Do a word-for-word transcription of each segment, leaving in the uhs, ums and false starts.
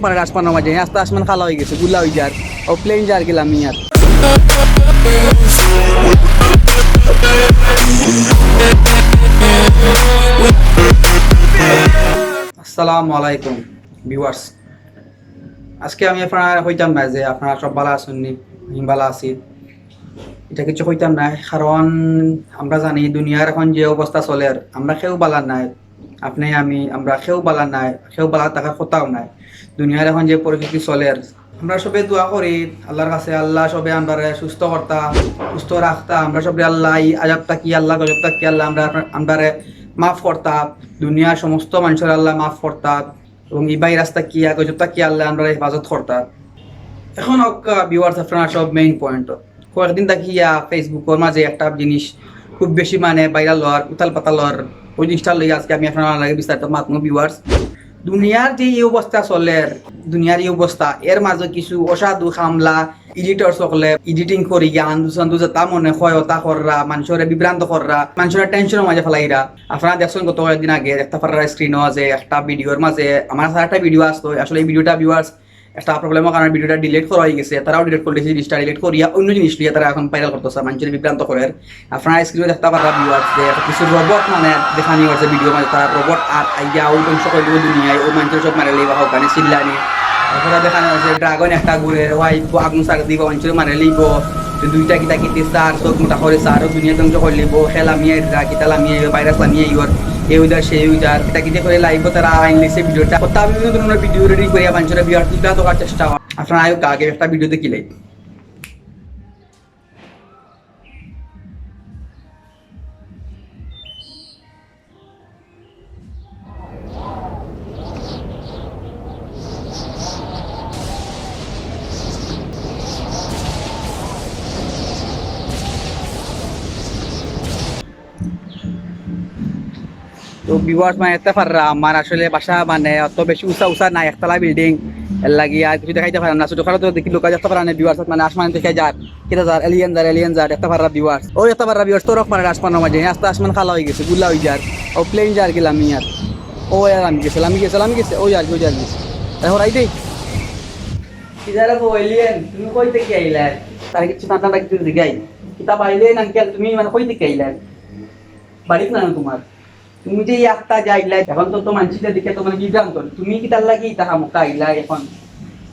পারে আসমানর মাঝে, আস্তা আসমান কালা অই গেছে, গুলা অই যার, ও প্লেন যার গেলাম ইয়ার। আসসালামু আলাইকুম ভিউয়ার্স, আজকে আমি আপনারা কইতাম না যে আপনারা সব ভালা আছইন নি, আমি ভালা আছি, ইটা কিচ্ছু কইতাম না। কারণ আমরা জানি দুনিয়ার এখন যে অবস্থা চলের, আমরা কেউ ভালা নাই, আপনে আমি, আমরা কেউ ভালা নাই, কেউ ভালা থাকার কথাও নাই। দুনিয়ার এখন যে পরিস্থিতি চলের, আমরা সবে দোয়া করি আল্লার কাছে, আল্লা সবে আমরারে সুস্থ করতা, সুস্থ রাখতা, আমরা সবে আল্লা ই আজাব থাকি, আল্লা গজব থাকি, আল্লা আমরা, আমরারে মাফ করতা, দুনিয়ার সমস্ত মানষরে আল্লা মাফ করতা, এবং ই ভাইরাস থাকি, ই গজব থাকি আল্লা আমরারে হেফাজত করতা। এখন ভিউয়ার্স, আপনারা সব মেইন পয়েন্ট, কয়েকদিন থাকি ইয়া Facebook-অর মাঝে একটা জিনিস খুব বেশি মানে ভাইরাল অর, উথাল পাথাল অর, ওই জিনিসটা লইয়া আজকে আমি আপনারা লগে বিস্তারিত মাতমু ভিউয়ার্স। দুনিয়ার যে ই অবস্থা চলের, দুনিয়ার ই অবস্থা, এর মাঝে কিছু অসাধু কামলা এডিটর সকলে এডিটিং করি গিয়া আন্দু সান্দু যেটা মনে হয় ওটা কররা, মানষরে বিভ্রান্ত কররা, মানষরে টেনশনর মাঝে ফেলাইরা। আপনারা দেখছইন গত কয়েকদিন আগে দেখতা পাররা স্ক্রিনও যে একটা ভিডিওর মাঝে, আমার কাছে একটা ভিডিও আসতো, আসলে এই ভিডিওটা ভিউয়ার্স একটা প্রবলেমর কারণে ভিডিওটা ডিলিট করা অই গেছে, তারাও ডিলিট করিলিছে জিনিসটা, ডিলিট করিয়া অন্য জিনিস লইয়া তারা এখন ভাইরাল করতেছে, মানষরে বিভ্রান্ত করের। আপনারা স্ক্রিনও দেখতা পাররা ভিউয়ার্স যে কিছু রোবট মানে দেখানি অইছে ভিডিওর মাঝে, তারা রোবট আর আইয়া ওই ধ্বংস করিলিবো দুনিয়ায়, ওই মানষরে সব মারিলিবো, ওখানে চিল্লানি। তারপরে দেখানি অইছে ড্রাগন একটা ঘুরে, ওই আগুন ছাড়ি দিবো, মানষরে মারিলিবো। তো দুইটা কিতা কিতি সার, চোখ মোটা করি সার, দুনিয়া ধ্বংস করিলিবো, খেলা মিয়া, কিতা লামিয়া, ভাইরাস লামিয়া, ইয়র, এ উদার, সে উদার, কিতা কিতি করি লাইবো তারা ইংলিশে ভিডিওটা। কথা বিভিন্ন ধরনের ভিডিও রেডি করিয়া মানষরে ভিউয়ার্স তুলতা দেওয়ার চেষ্টা অর। আপনারা আইউক্কা আগে একটা ভিডিও দেখিলাই। তো ভিউয়ার্স, মানে, দেখতা পাররা, আমার আসলে বাসা, মানে, অত বেশি উঁচা উঁচা নাই, একতলা বিল্ডিং, এর লাগি আর কিছু দেখাইতাম পাররাম না। ছোটখাটো তো দেখি লুকা দেখতা পাররা না ভিউয়ার্স, মানে, আসমান থাকি যার, কিতা যার, এলিয়েন যার, এলিয়েন যার, দেখতা পাররা ভিউয়ার্স। ও দেখতা পাররা ভিউয়ার্স, তরক মারের আসমানর মাঝে, আস্তা আসমান কালা অই গেছে, গুলা অই যার, ও প্লেন যার গেলাম ইয়ার। ও ইয়ার লামি গেছে, লামি গেছে, লামি গেছে, ও ইয়ার, ও ইয়ার গেছে। আরে হরাই দে। কিতা রে গো এলিয়েন, তুমি কই থাকি আইলায়? তারে কিছু ঠান্ডা ঠান্ডা কিছু জিগাই। কিতা বা এলিয়েন আঙ্কেল, তুমি মানে কই থাকি আইলায়? বাড়িত না না তোমার? তুমি যে ই আস্তা যে আইলায়, এখন তো, তো মানষে দেখি তোমার বিভ্রান্ত। তুমি কিতার লাগি ইতা খামোকা আইলায় এখন?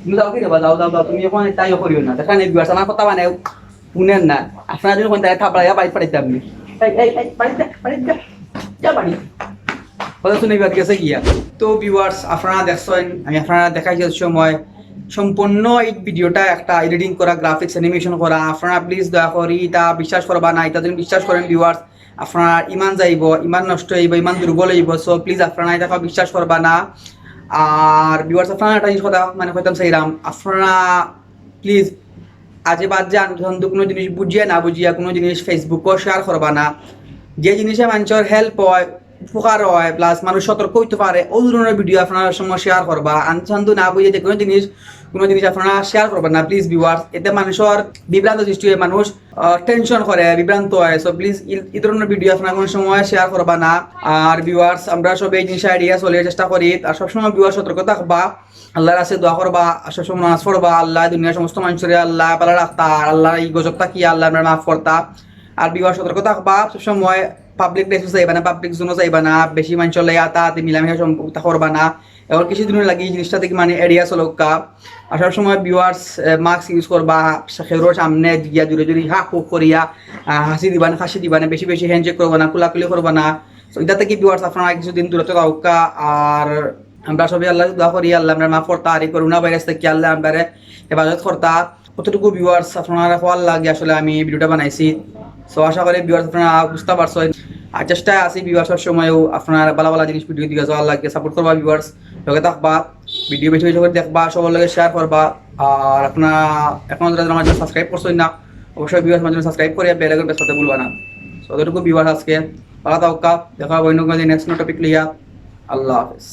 তুমি যাও কি রে বা, যাও, যাও, যাও, তুমি এখন ইতা ইয়ে করিও না। দেখরা নি ভিউয়ার্স, আমার কথা মানে হুনের না। আপনারা যদি কইন তাইলে থাপড়াইয়া বাড়িত পাঠাইতাম নি। এই, এই, এই, বাড়িত যা, বাড়িত যা। যা বাড়িত। কথা হুনি বাদ গেছে গিয়া। তো ভিউয়ার্স, আপনারা দেখছইন, আমি আপনারারে দেখাইছি সময় সম্পূর্ণ এই ভিডিওটা একটা এডিটিং করা, গ্রাফিক্স অ্যানিমেশন করা। আপনারা প্লিজ দয়া করি ইতা বিশ্বাস করবা না, ইতা যদি বিশ্বাস করেন ভিউয়ার্স, আপনার ইমান যাইবো, ইমান নষ্ট অইবো, ইমান দুর্বল অইবো। So প্লিজ আপনারা ইতা বিশ্বাস করবা না। আর ভিউয়ার্স, আপনারা একটা জিনিস কথা মানে কইতাম চাইরাম, আপনারা প্লিজ আজে বাজে আন-, কোনো জিনিস বুঝিয়া না বুঝিয়া কোনো জিনিস Facebook-ও শেয়ার করবা না। যে জিনিসে মানষর হেল্প অয়, উপকার অয়, প্লাস মানুষ সতর্ক অইতো পারে, ওই ধরনের ভিডিও আপনারা সব সময় শেয়ার করবা। আনসান্দু না বুঝিয়া যে কোনো জিনিস, কোনো জিনিস আপনারা শেয়ার করবা না প্লিজ ভিউয়ার্স। এতে মানষর বিভ্রান্ত সৃষ্টি অয়, মানুষ, আহ, টেনশন করে, বিভ্রান্ত অয়। So প্লিজ ই, ই ধরনের ভিডিও আপনারা কোনো সময় শেয়ার করবা না। আর ভিউয়ার্স, আমরা সব এই জিনিস এড়িয়া চলার চেষ্টা করি। আর সবসময় ভিউয়ার্স সতর্ক থাকবা। আল্লার কাছে দোয়া করবা, আর সবসময় নামাজ পড়বা, আল্লায় দুনিয়ার সমস্ত মানষরে আল্লায় ভালা রাখতা, আর আল্লার ই গজব থাকি আল্লায় আমরারে মাফ করতা। আর ভিউয়ার্স সতর্ক থাকবা, সবসময় পাবলিক প্লেসো যাইবা না, পাবলিক জোনো যাইবা না, বেশি মানষর লগে আতাআতি মিলামিশা সম-, করবা না। এখন কিছুদিন লাগি ই জিনিসটা থাকি মানে এড়িয়া চলউক্কা। আর সবসময় ভিউয়ার্স, এ, মাস্ক ইউজ করবা, কেউর সামনে গিয়া জোরে জোরে হা হু করিয়া, আ, হাসি দিবা না, খাসি দিবা না, বেশি বেশি হ্যান্ডশেক করবা না, কুলাকুলি করবা না। So ইতা থাকি ভিউয়ার্স আপনারা কিছুদিন দূরে থাকউক্কা। আর আমরা সবে আল্লার কাছে দোয়া করি, আল্লায় আমরারে মাফ করতা, আর ই করোনা ভাইরাস থাকি আল্লায় আমরারে হেফাজত করতা। অতটুকু ভিউয়ার্স আপনারা কওয়ার লাগি আসলে আমি ভিডিওটা বানাইছি। So আশা করি ভিউয়ার্স আপনারা বুঝতা পারছইন। আর চেষ্টায় আছি ভিউয়ার্স সব সময়ও আপনারা ভালা ভালা জিনিস ভিডিও দিয়া যাওয়ার লাগি, সাপোর্ট করবা ভিউয়ার্স, লগে থাকবা, ভিডিও বেশি বেশি করি দেখবা, সবার লগে শেয়ার করবা। আর আপনারা এখনো যারা আমার চ্যানেল সাবস্ক্রাইব করছইন না, অবশ্যই ভিউয়ার্স আমার চ্যানেল সাবস্ক্রাইব করিয়া বেল আইকন প্রেস করতে ভুলবা না। So অতটুকু ভিউয়ার্স আজকে, ভালা থাকউক্কা, দেখা অইবো অন্য কোনো নেক্সট কোনো টপিক লইয়া। আল্লাহ হাফেজ।